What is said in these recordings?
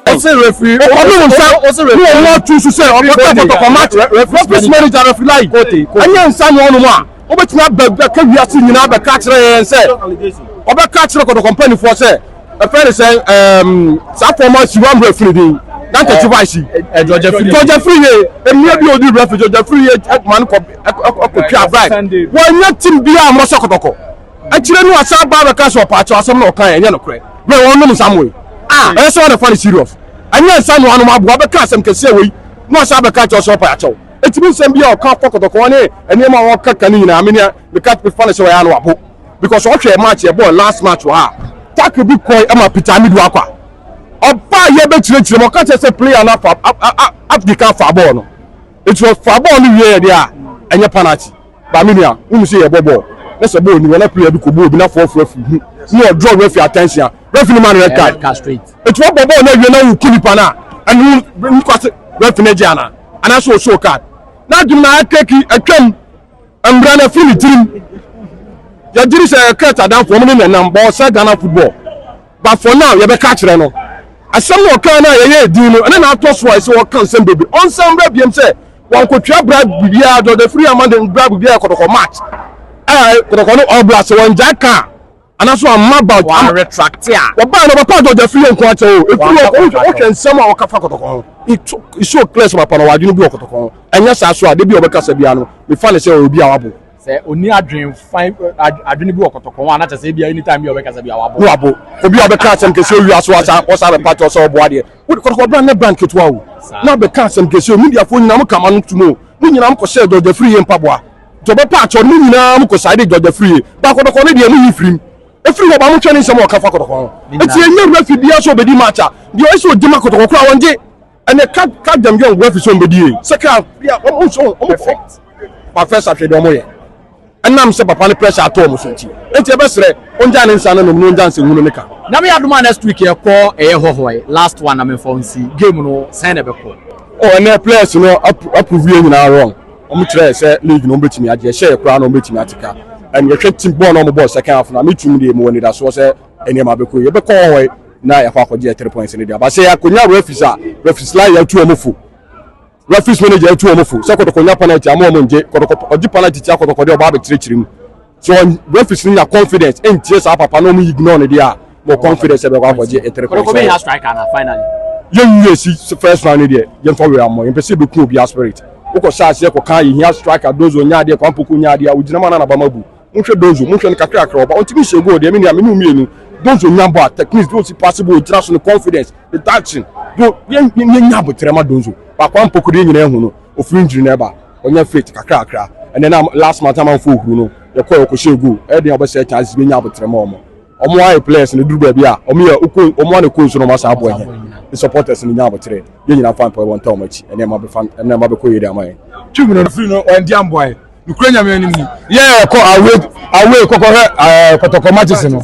Ɔsɛ referee. Ɔno nsa ne ɔno atu so sɛ ɔbɛka Kɔtɔkɔ match referees manager referee Lai ɛnyɛ nsa ne ɔnom a wobɛtumi aba bɛka wiase nyinaa bɛka akyerɛ yɛn sɛ ɔbɛka akyerɛ Kɔtɔkɔ mpanimfoɔ sɛ ɛfɛ ne sɛ saa former siwa mmerɛ firi din na ntɛkyi vice George Afriyie mmea bi a odi referee George Afriyie ma no kɔ ɛkɔtwa bribe. Wɔnyɛ team biara a wɔsɛ Kɔtɔkɔ. Akyire no asan ba abɛka sɛ ɔpaakyɛw, asɛm na ɔka ɛnyɛ nokorɛ. Berɛ wɔnom nsa moe a ɛyɛ sɛ ɔna fa no serious. Ɛnyɛ nsa no anom aboa bɛka asɛm kɛseɛ wei na ɔsan abɛka kyerɛ sɛ ɔpaakyɛw. Ɛtumi nsɛm bi a ɔka fa Kɔtɔkɔ ne nneɛma a ɔka ka no nyinaa, me nea meka mefa no sɛ ɔyɛ ano abo because ɔhwɛ match yɛbɔɔ last match wɔ ha, tackle bi kɔe ɛma Peter Amidu akɔ a ɔbaa yɛ bɛkyerɛkyerɛ mu, ɔka kyerɛ sɛ player no afa adi ka fa bɔɔl no. Eti ɔfa bɔɔl no wie yɛ deɛ a ɛnyɛ penalty ba. Me nua, wonu sɛ yɛbɔ bɔɔl na sɛ bɔɔl ni wɔn na player bi kɔ bɔɔl bi na fɔɔfɔ afi hu na ɔdraw referee attention a, referee no ma no red card. Eti wɔbɔ bɔɔl no awie na woku nipa no a, ɛno nkwase referee no agye ana anaasɛ ɔshow card na adwene na akeki atwam mbra na afiri ne tirim. Yɛgyere sɛ Kurt adamfo ɔmo ne nenam bɔ ɔsɛ Ghana football, but for now yɛbɛka akyerɛ no asɛm na ɔka no a yɛyɛ edin no ɛne na atɔ so a ɛsɛ wɔka nsɛm bebree. Ɔnsan mbra biam sɛ wɔnkotwa bra biribiara dɔdɔ firi ama de bra biribiara Kɔtɔkɔ match a Kɔtɔkɔ no ɔbra sɛ wɔn ka anaso ama ba. Wɔn retract a. Wɔbaa no wɔpa dɔdɔ firi yɛ nko akyɛ o efiri wɔ wohwɛ nsɛm a wɔka fa Kɔtɔkɔ ho, it is so clear sɛ papa no wadwene bi wɔ Kɔtɔkɔ ho. Ɛnyɛ saa so a de bi a ɔbɛkasa bia no, mefa ne sɛ ɔyɛ obi a wabo. Sɛ oni adwene fan adwene bi wɔ Kɔtɔkɔ ho a, na kyerɛ sɛ ebi anytime bi a ɔbɛkasa bi a wabɔ. Ne wabo obi a ɔbɛka asɛm kɛseɛ owia so asa ɔsa bɛpa kyɛw sɛ ɔboa deɛ wode Kɔtɔkɔ brand ne brand ketewa o na bɛka asɛm kɛseɛ o. Mediafoɔ nyinaa mo kama no tum o, mo nyinaa mo kɔhyɛ George Afriyie mpaboa nti ɔbɛpa akyɛw no, mo nyinaa mo kɔ saa de George Afriyie ba Kɔtɔkɔ no deɛ mo yi firim efiri hɔ ba. Mo twɛ ne nsɛm a ɔka fa Kɔtɔkɔ ho. Eti enye referee biara sɛ ɔbɛdi match a deɛ ɔyɛ sɛ ɔdi ma Kɔtɔkɔ koraa wɔn gye ɛnɛ ka ka dɛm yɔn referee sɛ ɔmbɛdi yie sɛ ka bia ɔmo nso ɔmo Perfect. Pa first ahwɛ deɛ ɔmo yɛ ɛnam sɛ papa ne pressure ato ɔmo so nti ɛbɛsrɛ ɔngya ne nsa no nom na ɔngya nsɛnhunu ne ka. Nyame adom a, next week yɛkɔ ɛyɛ Hɔhɔe last one na memfa nsi game no sɛn na ɛbɛkɔ? Ɔ ɛnɛ players no approve yɛ nyinaa wrong. Ɔmo kyerɛ sɛ league no ɔmo bɛtumi agye ɛhyɛ yɛ koraa na ɔmo bɛtumi ateka ɛn yɛhwɛ team bɔɔl na ɔmo bɔɔ second half na metum deɛ mo wɔ nidasoɔ sɛ nneɛma bɛkɔ yie. Yɛbɛkɔ Hɔhɔe na yɛakɔ akɔgye yɛ 3 points no deɛ aba sɛ yɛakɔnya referees a referees line yɛatu ɔmo fo, referees manager atu ɔmo fo sɛ Kɔtɔkɔ nya penalty ama ɔmo ngye. Kɔtɔkɔ ɔgye penalty tia Kɔtɔkɔ deɛ ɔba abɛkyerɛkyerɛ mu so referees no nya confidence ɛntie saa papa na ɔmo ignore no deɛ a mo confidence sɛ bɛkɔ akɔgye yɛ 3 Kɔtɔkɔ points. Bɛnya striker na finally. Yɛnwie si first round no deɛ, yɛmfa wei ammɔ. Yɛmpɛ sɛ yɛbɛku obi spirit. Wokɔ hyɛ aseɛ kɔka yɛhia striker, Donzo nya adeɛ, Kwampoko nya adeɛ a wogyina ma na nabama bu. Monhwɛ Donzo, monhwɛ no kakrakra, ɔba ɔntumi hyɛ goal deɛ. Me nua, mene mmienu Donzo nya bɔ a techniques de osi pass bɔ ogyina so ne confidence ne touching do. Yɛnya abotrɛ ma Donzo ba. Kwampoko deɛ nyinaa ehu no ofiri injury na ɛba ɔnya fit kakrakra. Ɛnɛ na last month amanfo ohuru no yɛkɔ yɛkɔhyɛ goal. Ɛdeɛ ɔbɛsɛ chances bɛnya abotrɛ ma ɔmo ayɛ players no duru baabi a ɔmo yɛ oko ɔmo ana kɔ nsu na ɔmo asa abɔ ɛhɛn ne supporters no nya abotrɛ. Yɛn nyinaa fa mpɔ ɛwɔ nta ɔmo akyi, ɛnɛɛma bɛfa ɛnɛɛma bɛkɔ yie de ama yɛn. Tube no firi no ɔndi amboa yɛ nukura. Nyame anim ni yɛ kɔ away kɔkɔhwɛ Kɔtɔkɔ matches no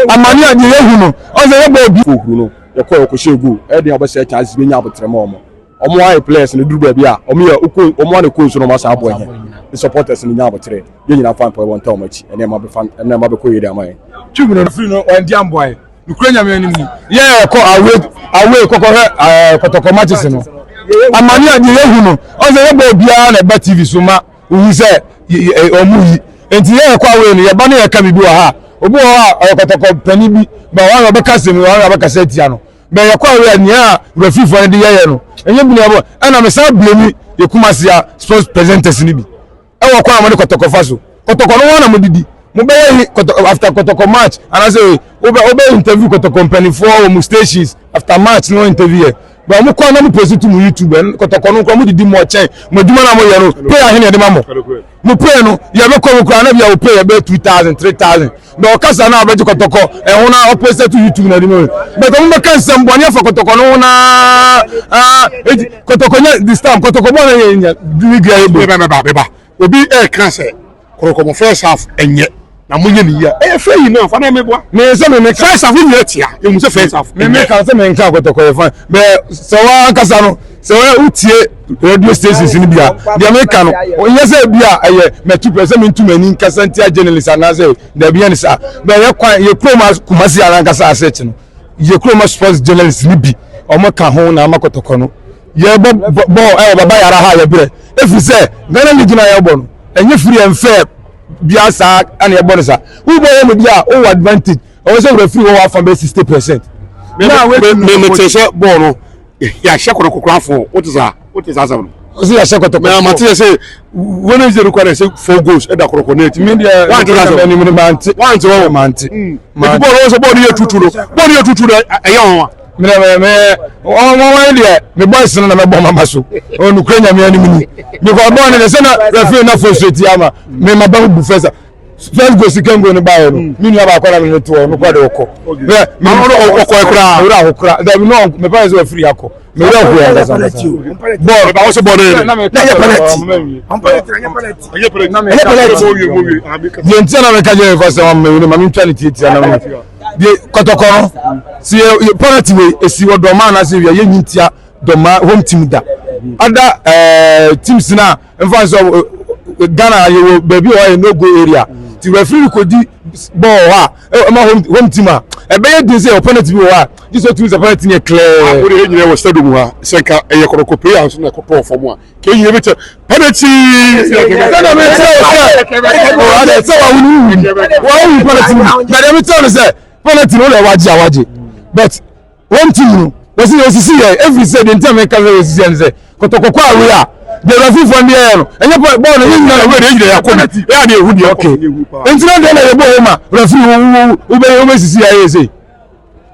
amane a deɛ yɛhu no ɔsɛ yɛbɔ obi. Ohuru no yɛkɔ yɛkɔhyɛ goal. Ɛdeɛ ɔbɛsɛ chances bɛnya abotrɛ ma ɔmo ayɛ players no duru baabi a ɔmo yɛ oko ɔmo ana kɔ nsu na ɔmo asa abɔ ɛhɛn ne supporters no nya abotrɛ. Yɛn nyinaa fa mpɔ ɛwɔ nta ɔmo akyi, ɛnɛɛma bɛfa ɛnɛɛma bɛkɔ yie de ama yɛn. Tube no firi no ɔndi amboa yɛ nukura. Nyame anim ni yɛ kɔ away kɔkɔhwɛ Kɔtɔkɔ matches no amane a deɛ yɛhu no ɔsɛ yɛbɔ obiara na ɛba TV so ma ohu sɛ ɔmo yi. Nti yɛ kɔ away no, yɛba no yɛka biribi wɔ ha. Obi wɔ hɔ a ɔyɛ Kɔtɔkɔ panin bi ba wɔn a ɔbɛka sɛm wɔn a ɔbɛkasa tia no bɛn. Yɛkɔ away a nea refereefoɔ no de yɛyɛ no ɛnyɛ bi na ɛbɔ. Ɛna mesan blame yɛ Kumasi a sports presenters no bi ɛwɔ kwan a wɔde Kɔtɔkɔ fa so. Kɔtɔkɔ no wɔn na mo didi mo bɛyɛ yi Kɔtɔkɔ after Kɔtɔkɔ match anaasɛ wobɛ wobɛ interview Kɔtɔkɔ mpanimfoɔ wɔ mo stations after match no interview yɛ bɛn mo kɔ na mo post to mo YouTube. Ɛn Kɔtɔkɔ no nkɔ mo didi mo ɔkyɛn mo adwuma na mo yɛ no pay ahe na yɛde ma mo? Mo pay no yɛbɛ kɔ mo kura na bi a mo pay yɛ bɛ 2,000, 3,000 bɛ ɔkasa na ɔbɛgye Kɔtɔkɔ ɛho na ɔpost to YouTube na ɛde mo bɛ kɔ mo bɛka nsɛm bɔ ne afa Kɔtɔkɔ no ho na aa eti Kɔtɔkɔ nyɛ this time Kɔtɔkɔ bɔ na yɛ nya league yɛ bɔ. Bɛba bɛba bɛba obi ɛɛka sɛ Kɔtɔkɔ mo first half ɛnyɛ na mo nyɛ ne yie a ɛyɛ fɛ yi náà fa na ɛmɛ boa. Me sɛ me me First half nyɛ tia ehu sɛ first half. Me me ka sɛ me nka Kɔtɔkɔ yɛ fine bɛ sɛ wɔn ankasa no sɛ wɔn wotie radio stations ni bi a deɛ me ka no nyɛ sɛ bi a ɛyɛ mɛtu pɛ sɛ me ntu m'ani nkasa ntia journalist anaasɛ dabi yɛ ne saa bɛ yɛ kwan yɛ kurom Kumasi anankasa ase akyi no. Yɛ kuroma sports journalist ni bi ɔmo ka ho na ama kɔtɔkɔ no yɛbɔ bɔɔl ɛwɔ baba yara ha yɛbrɛ ɛfiri sɛ Ghana league na yɛbɔ no ɛnyɛ free and fair bia saa ɛna yɛbɔ no saa. Wobɔ wɔ mu bi a wowɔ advantage, ɛwɔ sɛ referee wɔ wɔ afa bɛ 60%. Na mete sɛ bɔɔl no yɛahyɛ kɔtɔkɔkorafo, wote saa, wote saa asɛm no? Ɔsɛ yɛahyɛ kɔtɔkɔ. Mɛ mate sɛ Wednesday no kora sɛ four goals ɛda kɔtɔkɔ ne akyi. Mi deɛ wante saa asɛm no mante. Wante wɔ mante. Eti bɔɔl wɔ sɛ bɔɔl no yɛ tutu no, bɔɔl no yɛ tutu no, ɛyɛ wɔn wa. Mɛ mɛ mɛ wɔn wɔn deɛ me boys no na mɛ bɔ mama so onukura Nyame anim ni, because bɔɔl no de sɛ na referee na frustrate ama me ma ba bu first first goal, second goal no baayɛ no, mi nua baako na mi ne to hɔ no kora de ɔkɔ. Mɛ mɛ ɔkɔ ɛkura. Owurɔ ahokora dabi no mɛ pa yɛ sɛ wafiri akɔ mɛ wura hu yɛn kasa kasa bɔɔl ba wɔsɛ bɔɔl no yɛ na yɛ penalty. Ɛyɛ penalty. Ɛyɛ penalty. Deɛ nti na mɛka kyerɛ fa sɛ ɔmɛ wuli ma mi ntwa ne tietia na mi deɛ kɔtɔkɔ no si yɛ penalty wei esi wɔ dɔmaa anaasɛ wia yɛ nyi ntia dɔmaa home team da ada teams na nfa sɛ Ghana yɛ wɔ baabi wɔ yɛ no go area ti referee kò di bɔɔl hɔ a ɛma home team a ɛbɛyɛ den sɛ penalty bi wɔ hɔ a gye sɛ otu sɛ penalty yɛ clear. O de yɛ nyina wɔ stadium ha sɛ nka ɛyɛ kɔtɔkɔ player nso na ɛkɔtɔɔ fam a kɛ nyina bi kyɛ penalty. Sɛdeɛ mi kyerɛ o sɛ o adɛ sɛ wa wuli wuli wa wuli penalty mu na deɛ mi kyerɛ o sɛ penalty no o de wagye a wagye, but wɔn team no wɔsi osisi yɛ every sɛ deɛ nti a mi ka sɛ osisi yɛ no sɛ kɔtɔkɔkɔ awie a deɛ referee fɔ ne yɛ no ɛnyɛ bɔɔl no yɛ nyina na wɛrɛ yɛ akɔ na ɛyɛ de ehu deɛ. Okay, nti na deɛ na yɛ bɔ hɔ ma referee wo wo wo bɛ wo bɛ sisi yɛ ayɛ sɛ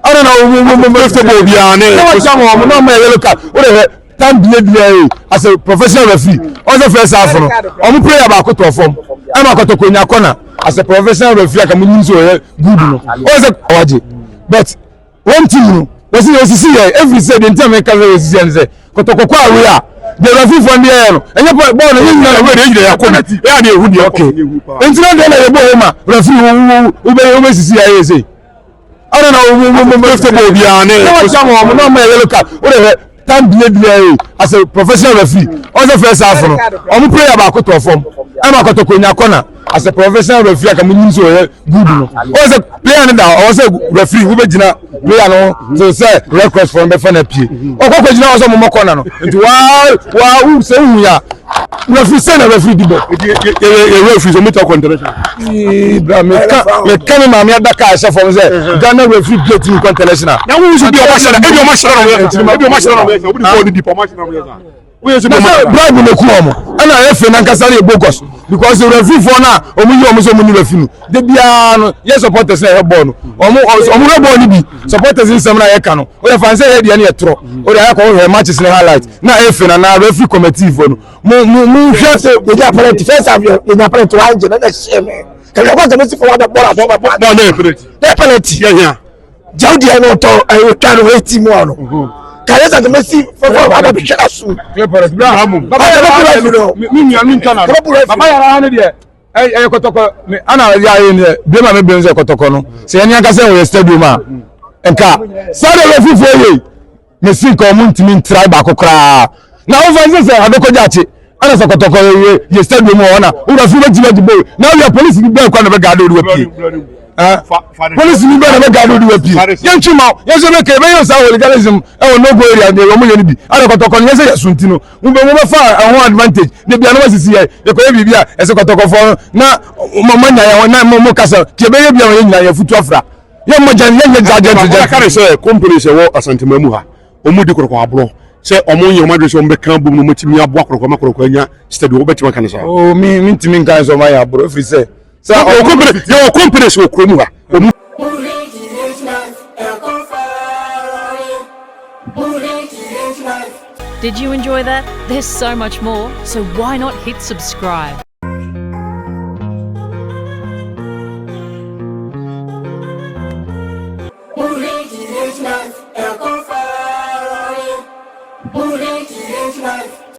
ɔno na wo wo wo wo bɔ obiara ne na wɔn kyɛn wɔn na wɔn yɛ yellow card. O de hɛ time bie bie yi as a professional referee, ɔsɛ first half no ɔmo player baako tɔ fam ɛma kɔtɔkɔ nya corner. As a professional referee aka mo nyim sɛ ɔyɛ good no ɔsɛ wagye, but wɔn team no wɔsi osisi yɛ every sɛ deɛ nti a mɛka sɛ osisi yɛ no sɛ kɔtɔkɔkɔ awie a deɛ referee fɔ ne yɛ no ɛnyɛ bɔɔl no yɛ nyina na wɛrɛ yɛ akɔ na ɛyɛ de ehu deɛ. Okay, nti na deɛ na yɛ bɔ hɔ ma referee wo wo wo bɛ wo bɛ sisi yɛ ayɛ sɛ ɔno na wo wo wo wo bɔ obiara ne na wɔn kyɛn wɔn na wɔn yɛ yellow card. O de hɛ time bie bie yi as a professional referee, ɔsɛ first half no ɔmo player baako tɔ fam ɛma kɔtɔkɔ nya corner. As a professional referee aka mo nyim sɛ ɔyɛ good no ɔsɛ player no da ɔwɔ sɛ referee wo bɛ gyina player no so sɛ red cross fɔ no bɛfa na pie ɔkɔ kɔ gyina ɔsɛ ɔmo mɔ corner no nti waa waa wo sɛ wohu ya referee sɛ na referee di bɔ. Yɛ yɛ referee sɛ ɔmo ta kɔ international. Ee, bra, meka meka me maame adaka a ɛhyɛ fam sɛ Ghana referee bi atumi kɔ international. Na wo nso bi ɔmo ahyɛ na ebi ɔmo ahyɛ na ɔmo yɛ sa, ebi ɔmo ahyɛ na ɔmo yɛ sa, obi de bɔɔl ni di pa ɔmo ahyɛ na ɔmo yɛ sa. Woyɛ sɛ na sɛ bribe na eku wɔn ɛna ɛfɛ nankasa ne bogus, because referee foɔ na wɔn yi wɔn sɛ wɔn ni referee no de biara no yɛ supporters na ɛhɛ bɔɔl no wɔn wɔn hɛ bɔɔl no bi supporters nsɛm na yɛ ka no o yɛ fan sɛ yɛ deɛ no yɛ torɔ o de ayɛ kɔ hwɛ matches ne highlight na ɛfɛ na na referee committee foɔ no mo mo mo hwɛ. Sɛ yɛnya penalty first half, yɛ yɛnya penalty wa ngye na na hyɛ me kɛlɛ kɔ sɛ mesi fɔ wa bɛ bɔɔl atɔ bɛ bɔ. Bɔɔl no yɛ penalty. Yɛ penalty. Yɛ hia. Jaw deɛ no ɔtɔ ɛyɛ otwa no ɛyɛ team wa no kàyɛ sɛ mesi fɔ fɔ wa bɛ hwɛ asu. Mi nua mi ntwa na baba yàrá ha ne deɛ ɛyɛ kɔtɔkɔ ana yɛ ayɛ ne bɛrɛ ma mi bɛn sɛ kɔtɔkɔ no sɛ yɛn ni ankasa wɔ yɛ stadium a nka saa de yɛ fufuo yɛ mesi nka ɔmo ntumi ntra baako koraa na wofa nsɛ sɛ adokɔgya akyi ɛna sɛ kɔtɔkɔ yɛ yɛ stadium wɔ hɔ na wura fi bɛgye bɛgye bɔ na wia polisi bi bɛn kwan na bɛ gaade odi wa pie polisi bi bɛn na bɛ gaade odi wa pie yɛn twi ma yɛn nso bɛ kɛ bɛyɛ saa hooliganism ɛwɔ no go area deɛ wɔn yɛ no bi ɛna kɔtɔkɔ no yɛn sɛ yɛ sunti no mo bɛ mo bɛ fa ɛho advantage de bia no wasisi yɛ yɛkɔ yɛ biribi a ɛsɛ kɔtɔkɔfoɔ no na mo mo nya yɛn ho na mo mo kasa tie bɛyɛ bi a wɔn yɛ nyinaa yɛ futu afra yɛn mo gya yɛn nyɛ gya gya gya. Ɔka ne sɛ companies ɛwɔ Asantema mu ha ɔmo di kɔtɔkɔ aborɔ sɛ ɔmo nyɛ ɔmo adwene sɛ ɔmo bɛka bom na ɔmo atumi aboa kɔtɔkɔ ma kɔtɔkɔ anya stadium, wobɛtumi aka ne saa? O mi ntumi nka sɛ ɔmo ayɛ aborɔ efiri sɛ sɛ yɛwɔ company, yɛwɔ companies wɔ kurom ha ɔmo. Did you enjoy that? There's so much more, so why not hit subscribe?